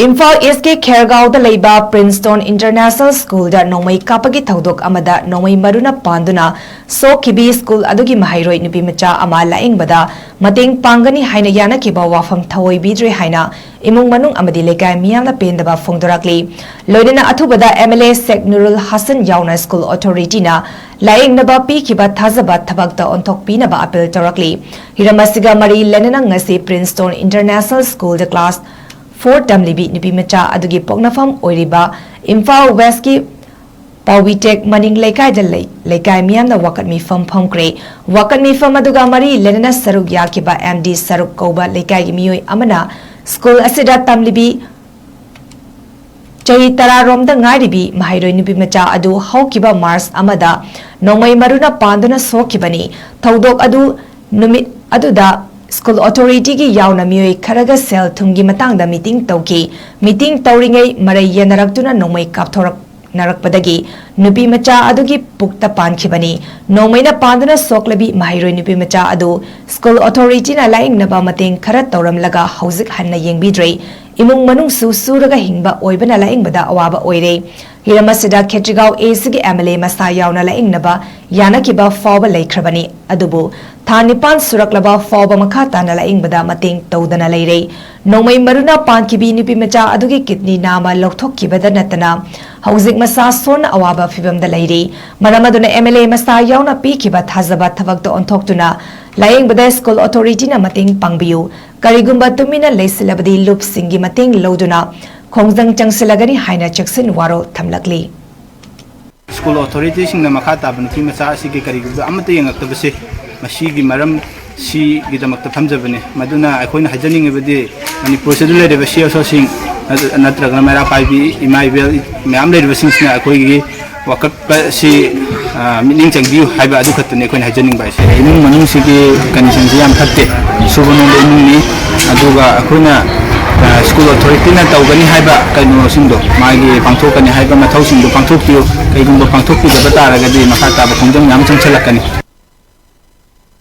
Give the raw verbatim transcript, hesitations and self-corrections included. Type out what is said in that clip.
ꯏꯝꯐꯥꯜ ꯏꯁꯀꯤ ꯈꯦꯔꯒꯥꯎꯗ ꯂꯩꯕ ꯄ꯭ꯔꯤꯟꯁꯇꯣꯟ ꯏꯟꯇꯔꯅꯦꯁꯅꯦꯜ ꯁ꯭ꯀꯨꯜꯗ ꯅꯣꯡꯃꯩ ꯀꯥꯞꯄꯒꯤ ꯊꯧꯗꯣꯛ ꯑꯃꯗ ꯅꯣꯡꯃꯩ ꯃꯔꯨꯅ ꯄꯥꯟꯗꯨꯅ ꯁꯣꯛꯈꯤꯕꯤ ꯁ꯭ꯀꯨꯜ ꯑꯗꯨꯒꯤ ꯃꯍꯩꯔꯣꯏ ꯅꯨꯄꯤ ꯃꯆꯥ ꯑꯃ ꯂꯥꯌꯦꯡꯕꯗ ꯃꯇꯦꯡ ꯄꯥꯡꯒꯅꯤ ꯍꯥꯏꯅ ꯌꯥꯅꯈꯤꯕ ꯋꯥꯐꯝ ꯊꯑꯣꯏꯕꯤꯗ꯭ꯔꯦ ꯍꯥꯏꯅ ꯏꯃꯨꯡ ꯃꯅꯨꯡ ꯑꯃꯗꯤ ꯂꯩꯀꯥꯏ ꯃꯤꯌꯥꯝꯅ ꯄꯦꯟꯗꯕ ꯐꯣꯡꯗꯣꯔꯛꯂꯤ꯫ ꯂꯣꯏꯅꯅ ꯑꯊꯨꯕꯗ ꯑꯦꯝ ꯑꯦꯜ ꯑꯦ ꯁꯦꯛ ꯅꯨꯔꯨꯜ ꯍꯁꯟ ꯌꯥꯎꯅ ꯁ꯭ꯀꯨꯜ ꯑꯣꯊꯣꯔꯤꯇꯤꯅ ꯂꯥꯌꯦꯡꯅꯕ ꯄꯤꯈꯤꯕ ꯊꯥꯖꯕ ꯊꯕꯛꯇ ꯑꯣꯟꯊꯣꯛꯄꯤꯅꯕ ꯑꯄꯤꯜ ꯇꯧꯔꯛꯂꯤ꯫ ꯍꯤꯔꯝ ꯑꯁꯤꯒ ꯃꯔꯤ ꯂꯩꯅꯅ ꯉꯁꯤ ꯄ꯭ꯔꯤꯟꯁꯇꯣꯟ ꯏꯟꯇꯔꯅꯦꯁꯅꯦꯜ ꯁ꯭ꯀꯨꯜꯗ ꯀ꯭ꯂꯥꯁ ꯐꯣꯔ ꯇꯝꯂꯤꯕꯤ ꯅꯨꯄꯤ ꯃꯆꯥ ꯑꯗꯨꯒꯤ ꯄꯣꯛꯅꯐꯝ ꯑꯣꯏꯔꯤꯕ ꯏꯝꯐꯥꯜ ꯋꯦꯁꯀꯤ ꯄꯥꯎꯕꯤꯇꯦꯛ ꯃꯅꯤꯡ ꯂꯩꯀꯥꯏꯗ ꯂꯩ-, ꯂꯩꯀꯥꯏ ꯃꯤꯌꯥꯝꯅ ꯋꯥꯀꯠ ꯃꯤꯐꯝ ꯐꯝꯈ꯭ꯔꯦ꯫ ꯋꯥꯀꯠ ꯃꯤꯐꯝ ꯑꯗꯨꯒ ꯃꯔꯤ ꯂꯩꯅꯅ ꯁꯔꯨꯛ ꯌꯥꯈꯤꯕ ꯑꯦꯝ ꯗꯤ ꯁꯔꯨꯛ ꯀꯧꯕ ꯂꯩꯀꯥꯏꯒꯤ ꯃꯤꯑꯣꯏ ꯑꯃꯅ ꯁ꯭ꯀꯨꯜ ꯑꯁꯤꯗ ꯇꯝꯂꯤꯕꯤ ꯆꯍꯤ ꯇꯔꯥꯔꯣꯝꯗ ꯉꯥꯏꯔꯤꯕꯤ ꯃꯍꯩꯔꯣꯏ ꯅꯨꯄꯤ ꯃꯆꯥ ꯑꯗꯨ ꯍꯧꯈꯤꯕ ꯃꯥꯔꯆ ꯑꯃꯗ ꯅꯣꯡꯃꯩ ꯃꯔꯨꯅ ꯄꯥꯟꯗꯨꯅ ꯁꯣꯛꯈꯤꯕꯅꯤ꯫ ꯊꯧꯗꯣꯛ ꯑꯗꯨ ꯅꯨꯃꯤꯠ ꯑꯗꯨꯗ ꯁ꯭ꯀꯨꯜ ꯑꯣꯊꯣꯔꯤꯇꯤꯒꯤ ꯌꯥꯎꯅ ꯃꯤꯑꯣꯏ ꯈꯔꯒ ꯁꯦꯜ ꯊꯨꯝꯒꯤ ꯃꯇꯥꯡꯗ ꯃꯤꯇꯤꯡ ꯇꯧꯈꯤ꯫ ꯃꯤꯇꯤꯡ ꯇꯧꯔꯤꯉꯩ ꯃꯔꯩ ꯌꯦꯟꯅꯔꯛꯇꯨꯅ ꯅꯣꯡꯃꯩ ꯀꯥꯞꯊꯣꯔꯛꯅꯔꯛꯄꯗꯒꯤ ꯅꯨꯄꯤ ꯃꯆꯥ ꯑꯗꯨꯒꯤ ꯄꯨꯛꯇ ꯄꯥꯟꯈꯤꯕꯅꯤ꯫ ꯅꯣꯡꯃꯩꯅ ꯄꯥꯟꯗꯨꯅ ꯁꯣꯛꯂꯕꯤ ꯃꯍꯩꯔꯣꯏ ꯅꯨꯄꯤ ꯃꯆꯥ ꯑꯗꯨ ꯁ꯭ꯀꯨꯜ ꯑꯣꯊꯣꯔꯤꯇꯤꯅ ꯂꯥꯌꯦꯡꯅꯕ ꯃꯇꯦꯡ ꯈꯔ ꯇꯧꯔꯝꯂꯒ ꯍꯧꯖꯤꯛ ꯍꯟꯅ ꯌꯦꯡꯕꯤꯗ꯭ꯔꯦ꯫ ꯏꯃꯨꯡ ꯃꯅꯨꯡꯁꯨ ꯁꯨꯔꯒ ꯍꯤꯡꯕ ꯑꯣꯏꯕꯅ ꯂꯥꯌꯦꯡꯕꯗ ꯑꯋꯥꯕ ꯑꯣꯏꯔꯦ꯫ ꯍꯤꯔꯝ ꯑꯁꯤꯗ ꯈꯦꯇ꯭ꯔꯤꯒꯥꯎ ꯑꯦꯁꯤꯒꯤ ꯑꯦꯝ ꯑꯦꯜ ꯑꯦ ꯃꯁꯥ ꯌꯥꯎꯅ ꯂꯥꯌꯦꯡꯅꯕ ꯌꯥꯅꯈꯤꯕ ꯐꯥꯎꯕ ꯂꯩꯈ꯭ꯔꯕꯅꯤ꯫ ꯑꯗꯨꯕꯨ ꯊꯥ ꯅꯤꯄꯥꯟ ꯁꯨꯔꯛꯂꯕ ꯐꯥꯎꯕ ꯃꯈꯥ ꯇꯥꯅ ꯂꯥꯌꯦꯡꯕꯗ ꯃꯇꯦꯡ ꯇꯧꯗꯅ ꯂꯩꯔꯦ꯫ ꯅꯣꯡꯃꯩ ꯃꯔꯨꯅ ꯄꯥꯟꯈꯤꯕꯤ ꯅꯨꯄꯤ ꯃꯆꯥ ꯑꯗꯨꯒꯤ ꯀꯤꯗꯅꯤ ꯅꯥꯝꯃ ꯂꯧꯊꯣꯛꯈꯤꯕꯗ ꯅꯠꯇꯅ ꯍꯧꯖꯤꯛ ꯃꯁꯥ ꯁꯣꯟꯅ ꯑꯋꯥꯕ ꯐꯤꯚꯝꯗ ꯂꯩꯔꯤ꯫ ꯃꯔꯝ ꯑꯗꯨꯅ ꯑꯦꯝ ꯑꯦꯜ ꯑꯦ ꯃꯁꯥ ꯌꯥꯎꯅ ꯄꯤꯈꯤꯕ ꯊꯥꯖꯕ ꯊꯕꯛꯇ ꯑꯣꯟꯊꯣꯛꯇꯨꯅ ꯂꯥꯌꯦꯡꯕꯗ ꯁ꯭ꯀꯨꯜ ꯑꯣꯊꯣꯔꯤꯇꯤꯅ ꯃꯇꯦꯡ ꯄꯥꯡꯕꯤꯌꯨ꯫ ꯀꯔꯤꯒꯨꯝꯕ ꯇꯨꯃꯤꯟꯅ ꯂꯩꯁꯤꯜꯂꯕꯗꯤ ꯂꯨꯞꯁꯤꯡꯒꯤ ꯃꯇꯦꯡ ꯂꯧꯗꯨꯅ ꯈꯣꯡꯖꯪ ꯆꯪꯁꯤꯜꯂꯒꯅꯤ ꯍꯥꯏꯅ ꯆꯦꯛꯁꯤꯟ ꯋꯥꯔꯣꯜ ꯊꯝꯂꯛꯂꯤ꯫ ꯁ꯭ꯀꯨꯜ ꯑꯣꯊꯣꯔꯤꯇꯤꯁꯤꯡꯅ ꯃꯈꯥ ꯇꯥꯕ ꯅꯨꯄꯤ ꯃꯆꯥ ꯑꯁꯤꯒꯤ ꯀꯔꯤꯒꯨꯝꯕ ꯑꯃꯠꯇ ꯌꯦꯡꯉꯛꯇꯕꯁꯦ, ꯃꯁꯤꯒꯤ ꯃꯔꯝ ꯁꯤꯒꯤꯗꯃꯛꯇ ꯐꯝꯖꯕꯅꯤ꯫ ꯃꯗꯨꯅ ꯑꯩꯈꯣꯏꯅ ꯍꯥꯏꯖꯅꯤꯡꯉꯤꯕꯗꯤ, ꯃꯅꯤꯄꯨꯔꯁꯤꯗ ꯂꯩꯔꯤꯕ ꯁꯤ ꯑꯦꯁ ꯑꯣꯁꯤꯡ ꯅꯠ-, ꯅꯠꯇ꯭ꯔꯒꯅ ꯃꯩꯔꯥ ꯄꯥꯏꯕꯤ ꯏꯃꯥ ꯏꯕꯦꯜ ꯃꯌꯥꯝ ꯂꯩꯔꯤꯕꯁꯤꯡꯁꯤꯅ ꯑꯩꯈꯣꯏꯒꯤ ꯋꯥꯀꯠꯄ ꯑꯁꯤ, ꯑ, ꯃꯤꯠꯌꯦꯡ ꯆꯪꯕꯤꯌꯨ ꯍꯥꯏꯕ ꯑꯗꯨ ꯈꯛꯇꯅꯤ ꯑꯩꯈꯣꯏꯅ ꯍꯥꯏꯖꯅꯤꯡꯕ ꯍꯥꯏꯁꯦ꯫ ꯏꯃꯨꯡ ꯃꯅꯨꯡꯁꯤꯒꯤ ꯀꯟꯗꯤꯁꯟꯁꯤ ꯌꯥꯝ ꯐꯠꯇꯦ꯫ ꯁꯨꯕ ꯅꯣꯝꯕ ꯏꯃꯨꯡꯅꯤ꯫ ꯑꯗꯨꯒ ꯑꯩꯈꯣꯏꯅ, ꯑ, ꯁ꯭ꯀꯨꯜ ꯑꯣꯊꯣꯔꯤꯇꯤꯅ ꯇꯧꯒꯅꯤ ꯍꯥꯏꯕ ꯀꯩꯅꯣꯁꯤꯡꯗꯣ, ꯃꯥꯒꯤ ꯄꯥꯡꯊꯣꯛꯀꯅꯤ ꯍꯥꯏꯕ ꯃꯊꯧꯁꯤꯡꯗꯣ ꯄꯥꯡꯊꯣꯛꯄꯤꯌꯨ꯫ ꯀꯩꯒꯨꯝꯕ ꯄꯥꯡꯊꯣꯛꯄꯤꯗꯕ ꯇꯥꯔꯒꯗꯤ ꯃꯈꯥ ꯇꯥꯕ ꯈꯣꯡꯖꯪ ꯃꯌꯥꯝ ꯆꯪꯁꯤꯜꯂꯛꯀꯅꯤ꯫